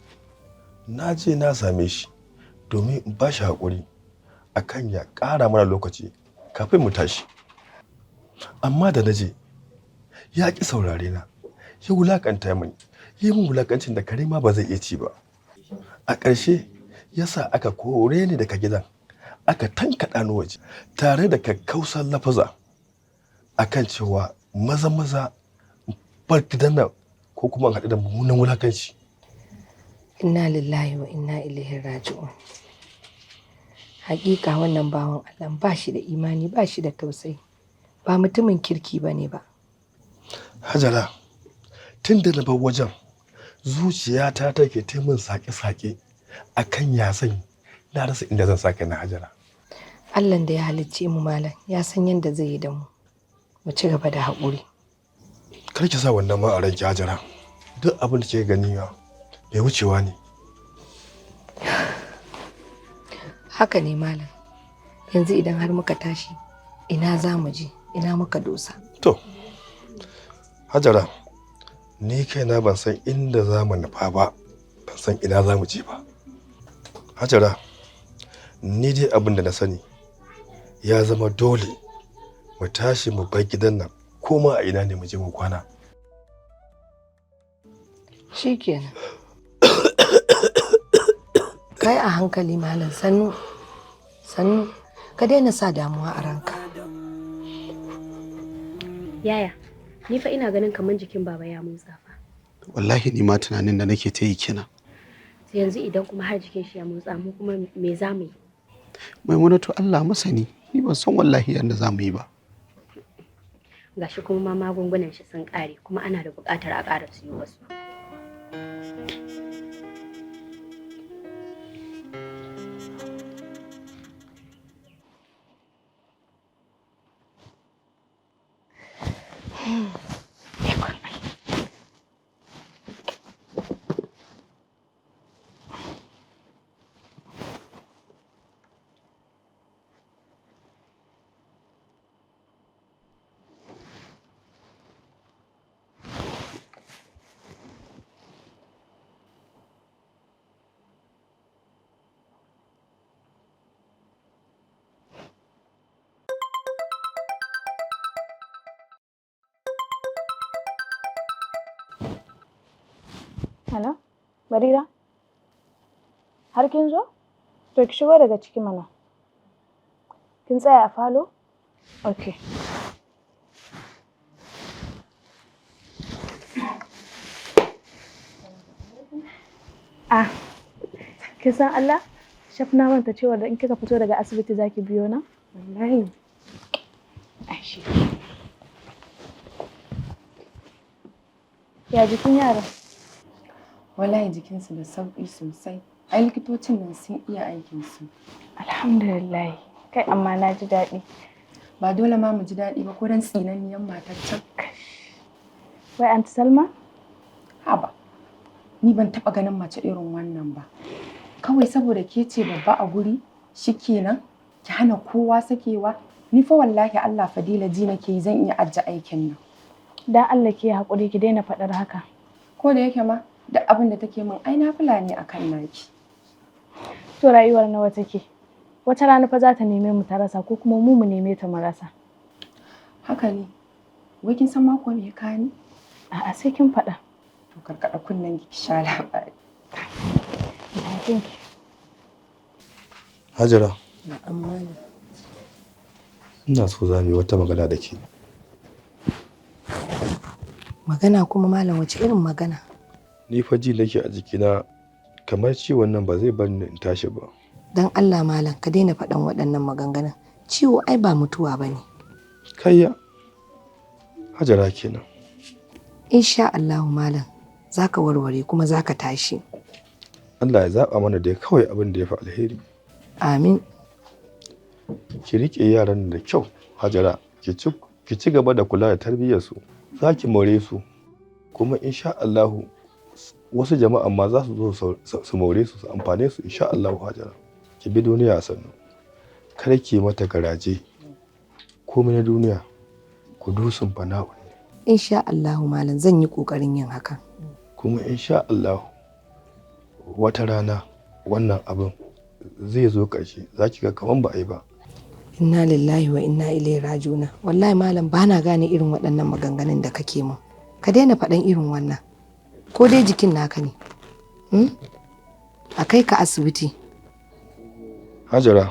Na je na same shi domin in ba shi haƙuri akan ya ƙara mana lokaci kafin mu tashi. Amma da na je, ya ƙi saurare na, ya wulaƙanta mini, yi min wulaƙancin da kare ma ba zai iya ci ba. A ƙarshe ya sa aka kore ni daga gidan, aka tankaɗa ni waje tare da kakkausan lafaza akan cewa maza maza bar gidan nan ko kuma in haɗu da mummunan wulaƙanci. Inna lillahi wa inna ilaihi raji'un. Hakika wannan bawan Allah ba shi da imani, ba shi da tausayi. Ba mutumin kirki ba ne ba. Hajara, tun da na bar wajen, zuciyata take ta min sake-sake akan ya zan yi. Na rasa inda zan saka na Hajara. Allahn da ya halicce mu malam ya san yadda zai yi da mu. Mu ci gaba da haƙuri. Kar ki sa wannan ma a ranki Hajara. Duk abin da kika gani ma mai wucewa ne. Haka ne malam. Yanzu idan har muka tashi, ina za mu je, ina muka dosa. To, Hajara, ni kaina ban san inda za mu nufa ba, ban san ina za mu je ba. Hajara, ni dai abin da na sani ya zama dole mu tashi mu bar gidan nan, ko ma a ina ne mu je mu kwana. Shikenan. Kai a hankali malam, sannu. Sannu, ka daina sa damuwa a ranka. Yaya, ni fa ina ganin kamar jikin baba ya motsa fa. Wallahi ni ma tunanin da nake ta yi kenan. Sai yanzu idan kuma har jikin shi ya motsa, mu kuma me za mu yi? Maimunatu, Allah masani, ni ban san wallahi yadda za mu yi ba. Gashi kuma ma magungunan shi sun ƙare, kuma ana da buƙatar a ƙara siyo wasu. Hello? Barira? Har kin zo? To ki shigo daga ciki mana. Kin tsaya a falo? Okay. Ah, kin san Allah? Shaf na manta cewa da in kika fito daga asibiti zaki biyo na? Wallahi. Ai shi. Ya jikin yaran? Wallahi jikinsu da sauƙi sosai. Ai likitocin nan sun iya aikinsu. Alhamdulillah. Kai amma na ji daɗi. Ba dole ma mu ji daɗi ba ko dan tsinanniyan matar can. Wai Aunty Salma? Haba. Ni ban taɓa ganin mace irin wannan ba. Kawai saboda ke ce babba a guri shikenan ki hana kowa sakewa. Ni fa wallahi Allah Fadila ji nake yi zan iya ajiye aikin nan. Dan Allah ki yi haƙuri ki daina faɗar haka. Ko da yake ma duk abin da take min ai nafila ne akan naki. To rayuwar nawa take? Wata rana fa za ta neme mu ta rasa ko kuma mu mu neme ta mu rasa. Haka ne. Wai kin san ma kuwa me ya kawo ni? A'a sai kin faɗa. To karkaɗa kunnen ki sha labari. Ina jin ki. Hajara, Na'am malam. ina so za mu yi wata magana da ke. Magana kuma malam wace irin magana? Ni fa ji nake a jikina kamar ciwon nan ba zai bar ni in tashi ba. Dan Allah malam ka daina faɗan waɗannan maganganun. Ciwo ai ba mutuwa bane. Kayya. Hajara kenan. Insha Allahu malam zaka warware kuma zaka tashi. Allah ya zaɓa mana dai kawai abin da ya fi alheri. Amin. Ki riƙe yaran da kyau, Hajara. Ki ci gaba da kula da tarbiyyarsu. Za ki more su. Kuma insha Allahu wasu jama'an ma za su zo su more su su amfane su insha Allahu Hajara. Ki bi duniya a sannu. Kar ki mata garaje. Komai na duniya kudusun fana'u ne. Insha Allahu malam zan yi ƙoƙarin yin hakan. Kuma insha Allahu wata rana wannan abin zai zo ƙarshe za ki ga kaman ba a yi ba. Inna lillahi wa inna ilaihi raji'una. Wallahi malam bana gane irin waɗannan maganganun da kake min. Ka daina faɗan irin wannan. Ko dai jikin naka ne. Hmm? A kai ka asibiti. Hajara,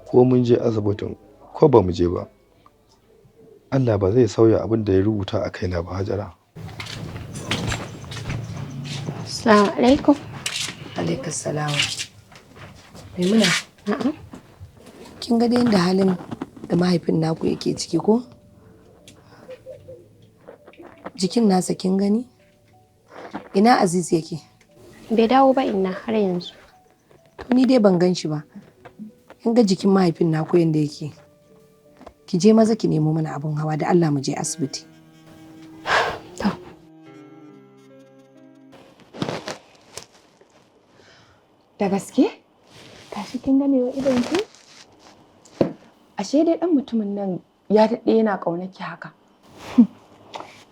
ko mun je asibitin ko ba mu je ba, Allah ba zai sauya abin da ya rubuta a kaina ba Hajara. Assalamu alaikum. Alaikas salam. Maimuna. Na'am. Kin ga dai yadda halin da mahaifin naku yake ciki ko? Jikin nasa kin gani? Ina Aziz yake? Bai dawo ba inna har yanzu. To ni dai ban gan shi ba. Kin ga jikin mahaifin naku yanda yake. Ki je maza ki nemo mana abun hawa da Allah mu je asibiti. Da gaske? Tashi kin gane wa idon ki? Ashe dai ɗan mutumin nan ya daɗe yana ƙaunar ki haka.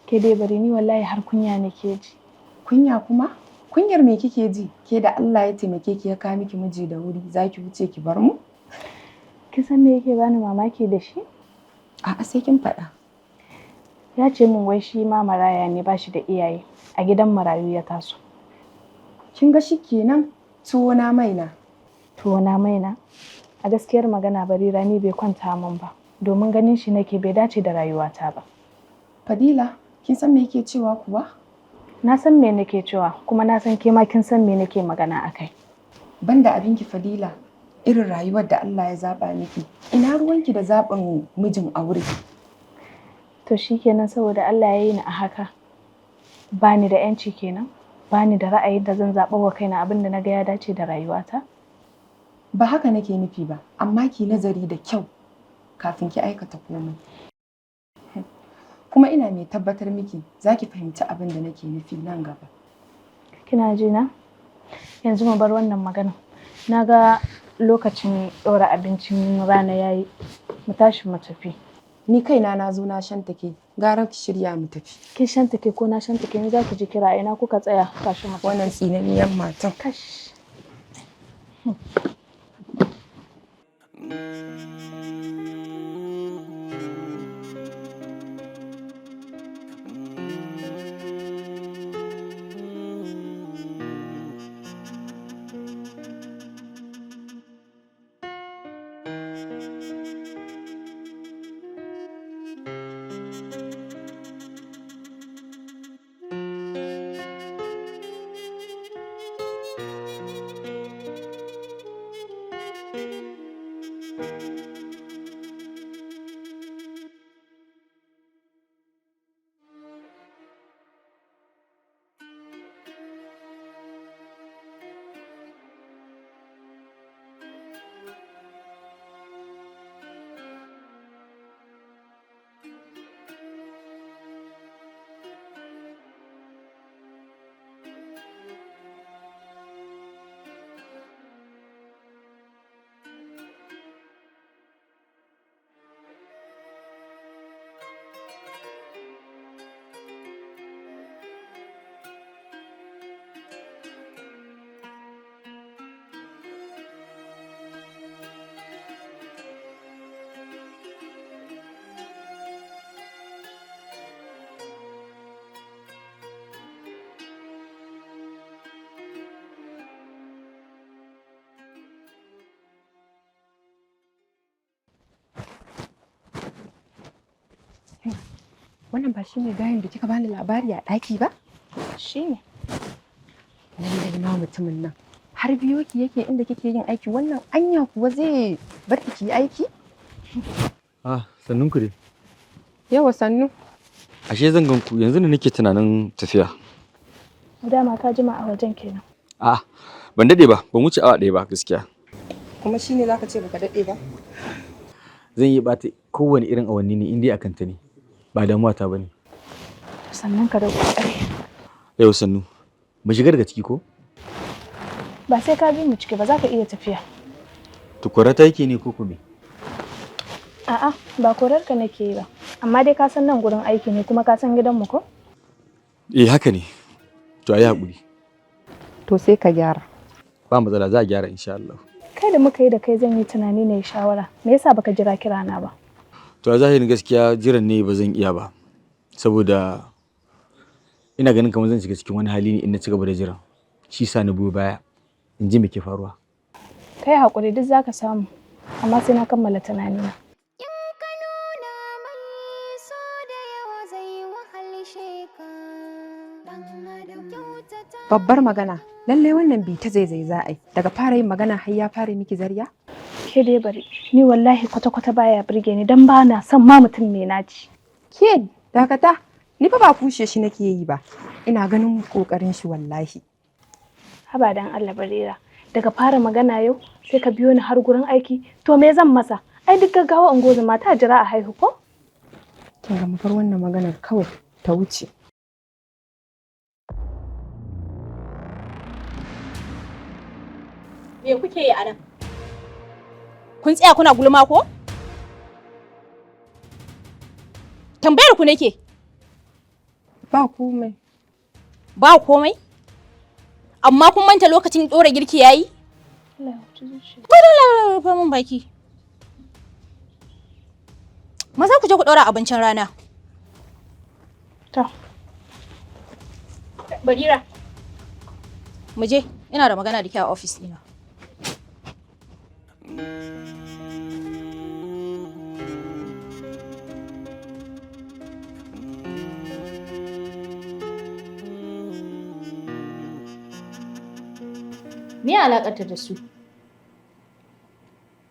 Ke dai bari ni wallahi har kunya nake ji. Kunya kuma? Kunyar me kike ji? Ke da Allah ya taimake ki ya kawo miki miji da wuri za ki wuce ki bar mu? Kin san me yake bani mamaki da shi? A'a sai kin faɗa. Ya ce min wai shi ma maraya ne ba shi da iyaye. A gidan marayu ya taso. Kin ga shi kenan tuwo na maina. Tuwo na maina. A gaskiyar magana Barira ni bai kwanta min ba. Domin ganin shi nake bai dace da rayuwata ba. Fadila, kin san me yake cewa kuwa? Na san me nake cewa kuma na san ke ma kin san me nake magana akai. Banda abinki Fadila, irin rayuwar da Allah ya zaba miki, ina ruwanki da zaɓin mijin aure? To shikenan saboda Allah ya yi ni a haka. Ba ni da 'yanci kenan. Ba ni da ra'ayin da zan zaɓa wa kaina abin da na ga ya dace da rayuwata. Ba haka nake nufi ba, amma ki nazari da kyau kafin ki aikata komai. Kuma ina mai tabbatar miki za ki fahimci abin da nake nufi nan gaba. Kina ji na? Yanzu mu bar wannan magana. Na ga lokacin ɗora abincin rana ya yi. Mu tashi mu tafi. Ni kaina na zo na shantake, gara ki shirya mu tafi. Kin shantake ko na shantake ni za ki ji kira ina kuka tsaya tashi mu tafi. Wannan tsinanniyar matan. Kash. Wannan ba shine gayan da kika bani labari a ɗaki ba? Shine. Lallai ma mutumin nan. Har biyo ki yake inda kike yin aiki, wannan anya kuwa zai bar ki yi aiki? Ah, sannun ku dai. Yawa, sannu. Ashe zan gan ku yanzu ne nake tunanin tafiya. Dama ka jima a wajen kenan. Ah, ban dade ba, ban wuce awa 1 ba gaskiya. Kuma shine zaka ce baka daɗe ba? Zan yi bata kowane irin awanni ne indai akan ta ne. Ba damuwa ta bane. Sannan ka da kokari. Yau sannu. Mu shiga daga ciki ko? Ba sai ka bi mu ciki ba, za ka iya tafiya. Tukura ta yake ne ko kuma? A'a, ba korar ka nake yi ba. Amma dai ka san nan gurin aiki ne, kuma ka san gidanmu ko? Eh, haka ne. To ayi hakuri. To sai ka gyara. Ba matsala, za a gyara insha Allah. Kai da muka yi da kai zan yi tunani na yi shawara. Me yasa baka jira kirana ba? To a zahirin gaskiya jiran ne ba zan iya ba. Saboda ina ganin kamar zan shiga cikin wani hali ne in na ci gaba da jiran. Shi sa na biyo baya in ji me ke faruwa. Kai hakuri, duk zaka samu. Amma sai na kammala tunanina. Babbar magana, lallai wannan bi ta zaizai za a yi. Daga fara yin magana har ya fara miki zarya? Ke dai bari, ni wallahi kwata-kwata baya burge ni, dan ba na son ma mutum mai naci. Ke dakata, ni fa ba kushe shi nake yi ba. Ina ganin kokarin shi wallahi. Haba dan Allah Barira, daga fara magana yau sai ka biyo ni har gurin aiki, to me zan masa? Ai duk gaggawa ungozoma ta jira a haihu ko? Kin ga, mu bar wannan maganar kawai ta wuce. Me kuke yi a nan? Kun tsaya kuna gulma ko? Tambayar ku nake. Ba komai. Ba komai? Amma kun manta lokacin ɗora girki yayi? Allah ya huci zuciya. Bari rufe mun baki. Maza ku je ku ɗora abincin rana. To. Barira. Mu je, ina da magana da ke a ofis ɗina. Me alaƙarta da su?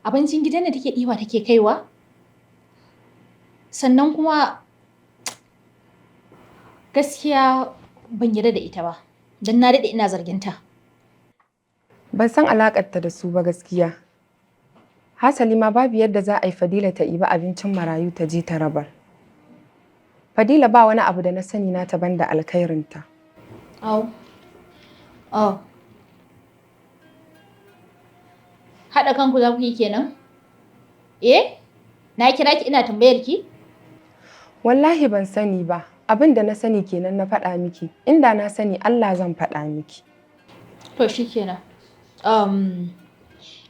Abincin gidan da take ɗiba take kaiwa? Sannan kuma gaskiya ban yarda da ita ba, don na daɗe ina zarginta. Ban san alakarta da su ba gaskiya. Hasali ma babu yadda za a yi Fadila ta ibi abincin marayu ta je ta rabar. Fadila ba wani abu da na sani na ta banda alkhairinta. Au. Au. Haɗa kanku za ku yi kenan? Eh? Na kira ki ina tambayar ki? Wallahi ban sani ba. Abin da na sani kenan na faɗa miki. Inda na sani Allah zan faɗa miki. To shikenan.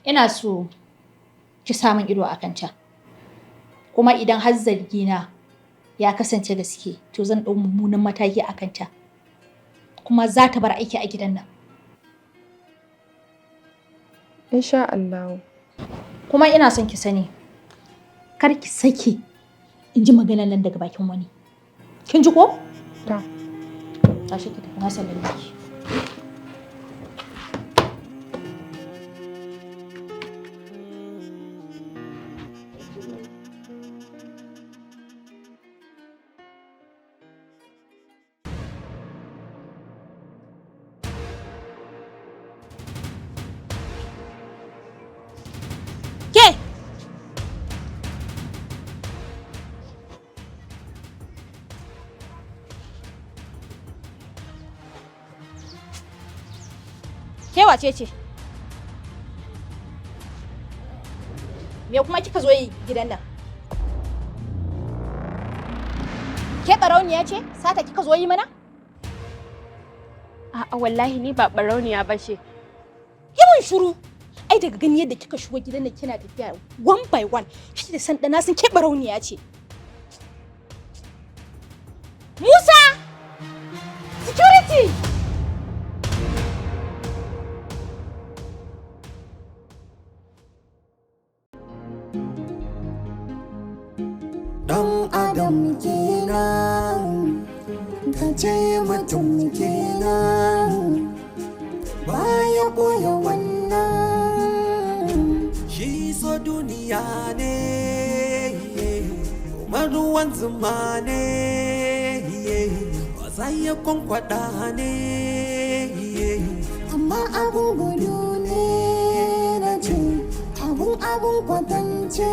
Ina so ki samun ido a kanta. Kuma idan har zargina ya kasance gaske, to zan ɗau mummunan mataki a kanta. Kuma za ta bar aiki a gidan nan. Insha Allah. Kuma ina son ki sani, kar ki sake in ji maganan nan daga bakin wani. Kin ji ko? Ta. Tashi ki tafi, na sallame ki. Ke! Ke wace ce? Me kuma kika zo yi gidan nan? Ke ɓarauniya ce? Sata kika zo yi mana? A'a, wallahi ni ba ɓarauniya ba ce. Yi mun shiru! Ai daga gani yadda kika shigo gidan nan kina tafiya one by one, shi da san ɗana sun ke ɓarauniya ce. Musa! Security! Dan Adam kenan. Ce mutum kenan baya koya wannan. Shi so duniya ne, kuma ruwan zuma ne, ba ya kwankwada ne. Amma abun gudu ne na ce, abun kwatance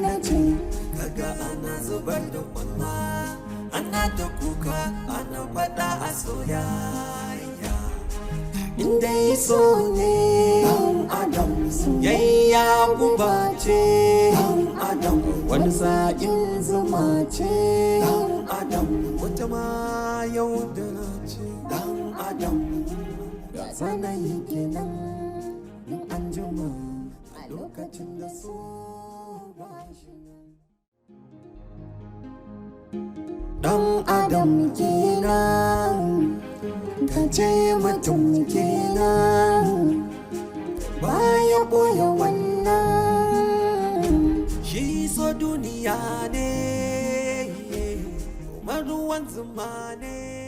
na ce. Kaga ana zubar da kwalla, ana ta kuka, ana faɗa a soyayya. Inda yi so ne dan adam, soyayya guba ce dan adam, wani sa'in zuma ce dan adam, wata ma yaudara ce dan adam. Ya sanayi kenan in an jima a lokacin da so ba shi. Dan adam kenan, ka ce mutum kenan baya koya wannan. Shi so duniya ne, kuma ruwan zuma ne.